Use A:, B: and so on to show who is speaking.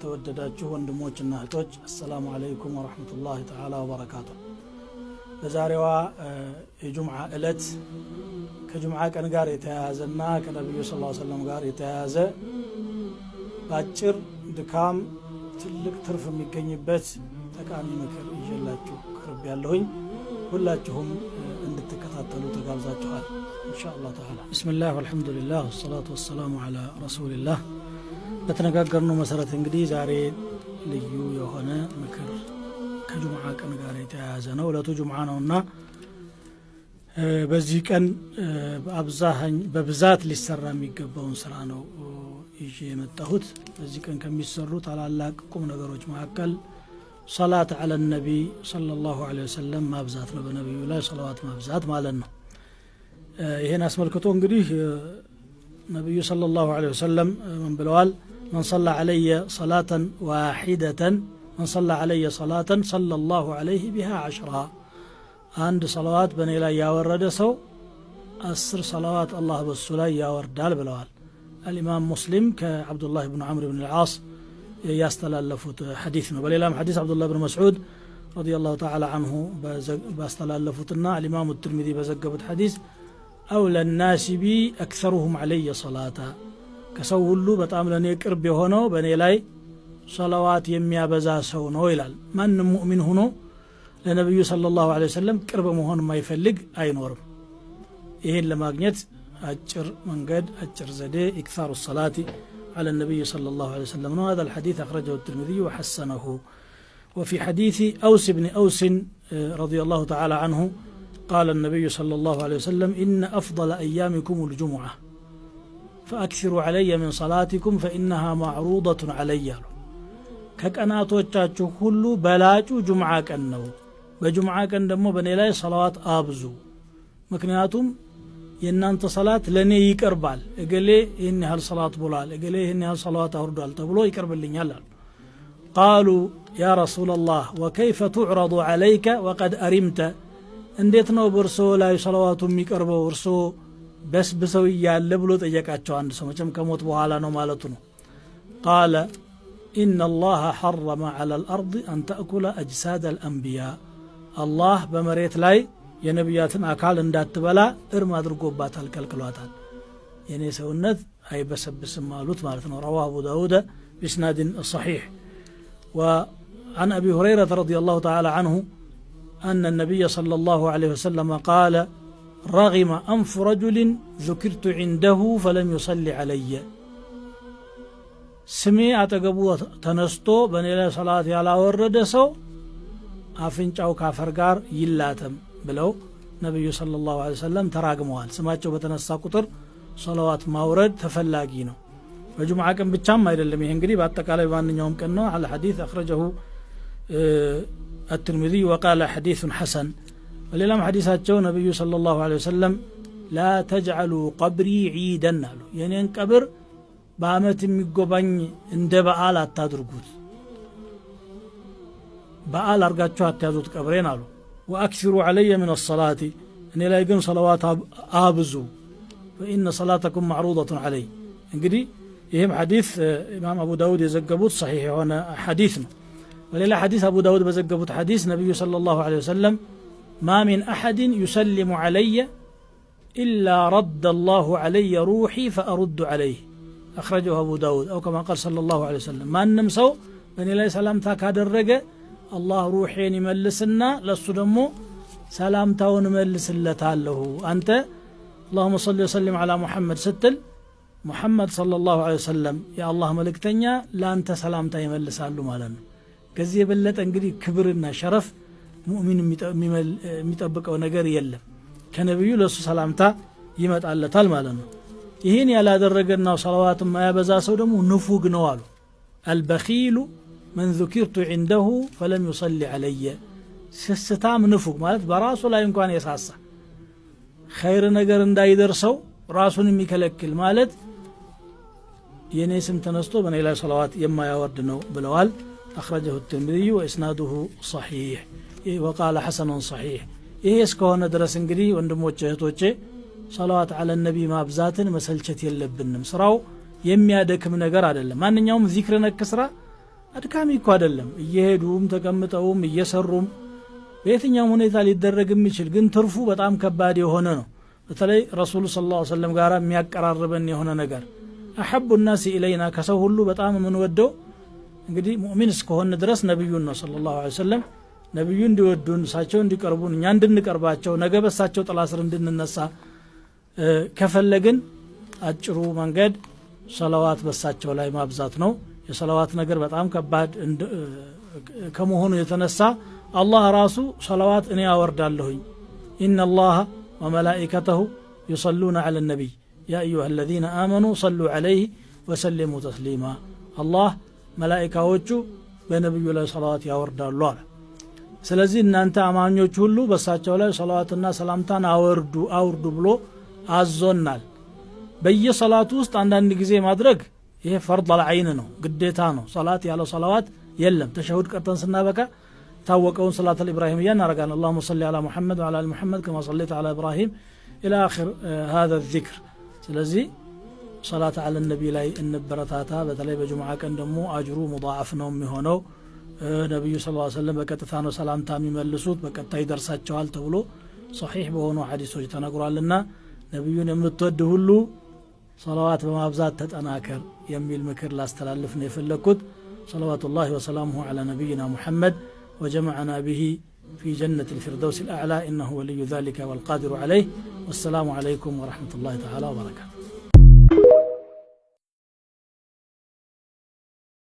A: የተወደዳችሁ ወንድሞችና እህቶች፣ አሰላሙ አለይኩም ወረሕመቱላሂ ተዓላ ወበረካቱ። በዛሬዋ የጁምዓ ዕለት ከጁምዓ ቀን ጋር የተያያዘና ከነቢዩ ስ ሰለም ጋር የተያያዘ በአጭር ድካም ትልቅ ትርፍ የሚገኝበት ጠቃሚ ምክር ይዤላችሁ ቅርብ ያለሁኝ ሁላችሁም እንድትከታተሉ ተጋብዛችኋል ኢንሻ አላህ ተዓላ። ብስሚላህ ወልሐምዱሊላህ ወሰላቱ ወሰላሙ ዓላ ረሱሊላህ። በተነጋገርነው መሰረት እንግዲህ ዛሬ ልዩ የሆነ ምክር ከጁምዓ ቀን ጋር የተያያዘ ነው። እለቱ ጁምዓ ነውና በዚህ ቀን በብዛት ሊሰራ የሚገባውን ስራ ነው ይዤ የመጣሁት። በዚህ ቀን ከሚሰሩ ታላላቅ ቁም ነገሮች መካከል ሰላት አለ ነቢይ ሰለላሁ ዐለይሂ ወሰለም ማብዛት ነው። በነቢዩ ላይ ሰለዋት ማብዛት ማለት ነው። ይሄን አስመልክቶ እንግዲህ ነቢዩ ሰለላሁ ዐለይሂ ወሰለም ምን ብለዋል? መን ሰላ ዐለየ ሰላተን ዋሒደተን፣ መን ሰላ ዐለየ ሰላተን ሰለላሁ ዐለይሂ ቢሃ ዐሽራ፣ አንድ ሰለዋት በእኔ ላይ ያወረደ ሰው 10 ሰለዋት አላህ በሱ ላይ ያወርዳል ብለዋል። አልኢማም ሙስሊም ከዓብዱላህ ብን ዓምር ብን ልዓስ ያስተላለፉት ሐዲስ ነው። በሌላም ሐዲስ ዓብዱላህ ብን መስዑድ ረዲየላሁ ተዓላ አንሁ ባስተላለፉትና አልኢማሙ ትርሚዚ በዘገቡት ሐዲስ أولى الناس بي أكثرهم علي صلاة፣ ከሰው ሁሉ በጣም ለእኔ ቅርብ የሆነው በእኔ ላይ ሰለዋት የሚያበዛ ሰው ነው ይላል። ማንም ሙእሚን ሆኖ ለነቢዩ ሰለላሁ ዐለይሂ ወሰለም ቅርብ መሆን የማይፈልግ አይኖርም። ይህን ለማግኘት አጭር መንገድ፣ አጭር ዘዴ إكثار الصلاة على النبي صلى الله عليه وسلم ነው። هذا الحديث أخرجه الترمذي وحسنه. وفي حديث أوس بن أوس رضي الله تعالى عنه قال النبي صلى الله عليه وسلم إن أفضل أيامكم الجمعة فأكثروا علي من صلاتكم فإنها معروضة علي። ከቀናቶቻችሁ ሁሉ በላጩ ጁምዓ ቀን ነው። በጁምዓ ቀን ደግሞ በእኔ ላይ ሰላዋት አብዙ፣ ምክንያቱም የእናንተ ሰላት ለእኔ ይቀርባል። እገሌ ይህን ያህል ሰላት ብሏል፣ እገሌ ይህን ያህል ሰላት አውርዷል ተብሎ ይቀርብልኛል አሉ። ቃሉ ያ ረሱላላህ ወከይፈ ቱዕረዱ ዐለይከ ወቀድ አሪምተ፣ እንዴት ነው በእርስዎ ላይ ሰለዋቱ የሚቀርበው እርስዎ በስብሰው እያለ ብሎ ጠየቃቸው። አንድ ሰው መቼም ከሞት በኋላ ነው ማለቱ ነው። ቃለ ኢነ አላህ ሐረመ ዐላ ልአርድ አን ተእኩለ አጅሳድ አልአንቢያ፣ አላህ በመሬት ላይ የነቢያትን አካል እንዳትበላ እርም አድርጎባታል፣ ከልክሏታል። የእኔ ሰውነት አይበሰብስም አሉት ማለት ነው። رواه أبو داود بإسناد صحيح. وعن أبي هريرة رضي الله تعالى عنه أن النبي صلى الله عليه وسلم قال رغم أنف رجل ذكرت عنده فلم يصل علي። ስሜ አጠገቡ ተነስቶ በእኔ ላይ ሰላት ያላወረደ ሰው አፍንጫው ካፈር ጋር ይላተም ብለው ነቢዩ ሰለላሁ ዐለይሂ ወሰለም ተራግመዋል። ስማቸው በተነሳ ቁጥር ሰለዋት ማውረድ ተፈላጊ ነው። በጁምዓ ቀን ብቻም አይደለም። ይሄ እንግዲህ በአጠቃላይ በማንኛውም ቀን ነው። الحديث أخرجه الترمذي وقال حديث حسن። በሌላም ሐዲሳቸው ነቢዩ ሰለላሁ ዐለይሂ ወሰለም لا تجعلوا قبري عيدا አሉ። የኔን ቀብር በአመት የሚጎባኝ እንደ በዓል አታድርጉት፣ በዓል አድርጋችሁ አትያዙት ቀብሬን አሉ። وأكثروا علي من الصلاة፣ እኔ ላይ ግን ሰለዋት አብዙ፣ فإن صلاتكم معروضة علي። እንግዲህ ይህም ሐዲስ ኢማም አቡ ዳውድ የዘገቡት ሰሒሕ የሆነ ሐዲስ ነው። በሌላ ሐዲስ አቡ ዳውድ በዘገቡት ሐዲስ ነቢዩ ሰለላሁ ዐለይሂ ወሰለም ما من أحد يسلم علي إلا رد الله علي روحي فأرد عليه، أخرجه أبو داود، أو كما قال صلى الله عليه وسلم ማንም ሰው በእኔ ላይ ሰላምታ ካደረገ አላህ ሩሔን ይመልስና ለእሱ ደግሞ ሰላምታውን እመልስለታለሁ። አንተ اللهم صل وسلم على محمد ስትል ሙሐመድ ሰለላሁ ዐለይሂ ወሰለም የአላህ መልእክተኛ ለአንተ ሰላምታ ይመልሳሉ ማለት ነው። ከዚህ የበለጠ እንግዲህ ክብርና ሸረፍ ሙእሚን የሚጠብቀው ነገር የለም። ከነቢዩ ለእሱ ሰላምታ ይመጣለታል ማለት ነው። ይህን ያላደረገና ሰለዋት የማያበዛ ሰው ደግሞ ንፉግ ነው አሉ። البخيل من ذكرت عنده فلم يصل علي። ስስታም ንፉግ ማለት በራሱ ላይ እንኳን የሳሳ፣ ኸይር ነገር እንዳይደርሰው ራሱን የሚከለክል ማለት የእኔ ስም ተነስቶ በእኔ ላይ ሰለዋት የማያወርድ ነው ብለዋል። أخرجه الترمذي وإسناده صحيح وقال حسن صحيح። ይሄ እስከሆነ ድረስ እንግዲህ ወንድሞቼ እህቶቼ ሰለዋት አለ ነቢ ማብዛትን መሰልቸት የለብንም። ስራው የሚያደክም ነገር አይደለም። ማንኛውም ዚክር ነክ ስራ አድካሚ እኮ አይደለም። እየሄዱም ተቀምጠውም እየሰሩም በየትኛውም ሁኔታ ሊደረግ የሚችል ግን ትርፉ በጣም ከባድ የሆነ ነው። በተለይ ረሱሉ صلى الله عليه وسلم ጋር የሚያቀራርበን የሆነ ነገር أحب الناس إلينا ከሰው ሁሉ በጣም የምንወደው እንግዲህ ሙእሚን እስከሆን ድረስ ነቢዩን ነው صلى الله عليه وسلم። ነቢዩ እንዲወዱን፣ እሳቸው እንዲቀርቡን፣ እኛ እንድንቀርባቸው፣ ነገ በሳቸው ጥላ ስር እንድንነሳ ከፈለግን አጭሩ መንገድ ሰለዋት በሳቸው ላይ ማብዛት ነው። የሰለዋት ነገር በጣም ከባድ ከመሆኑ የተነሳ አላህ ራሱ ሰለዋት እኔ አወርዳለሁኝ፣ إن الله وملائكته يصلون على النبي يا أيها الذين آمنوا صلوا عليه وسلموا تسليما። አላህ መላኢካዎቹ በነቢዩ ላይ ሰለዋት ያወርዳሉ አለ። ስለዚህ እናንተ አማኞች ሁሉ በሳቸው ላይ ሰለዋትና ሰላምታን አወርዱ አውርዱ ብሎ አዞናል። በየሰላቱ ውስጥ አንዳንድ ጊዜ ማድረግ ይሄ فرض العين ነው፣ ግዴታ ነው። ሰላት ያለው ሰላዋት የለም። ተሸሁድ ቀርተን ስናበቃ የታወቀውን صلاة الإبراهيمية እናደርጋለን። اللهم صل على محمد وعلى آل محمد كما صليت على إبراهيم إلى آخر هذا الذكر። ስለዚህ صلاة على النبي ላይ እንበረታታ። በተለይ በጁምዓ ቀን ደግሞ አጅሩ مضاعف ነው የሚሆነው። ነቢዩ ስ ሰለም በቀጥታ ነው ሰላምታ የሚመልሱት፣ በቀጥታ ይደርሳቸዋል ተብሎ ሰሒሕ በሆኑ ሐዲሶች ተነግሯልና ነቢዩን የምትወድ ሁሉ ሰለዋት በማብዛት ተጠናከር የሚል ምክር ላስተላልፍ ነው የፈለግኩት። صلوات الله وسلامه على نبينا محمد وجمعنا به في جنة الفردوس الأعلى إنه ولي ذلك والقادر عليه። والسلام عليكم ورحمة الله تعالى وبركاته።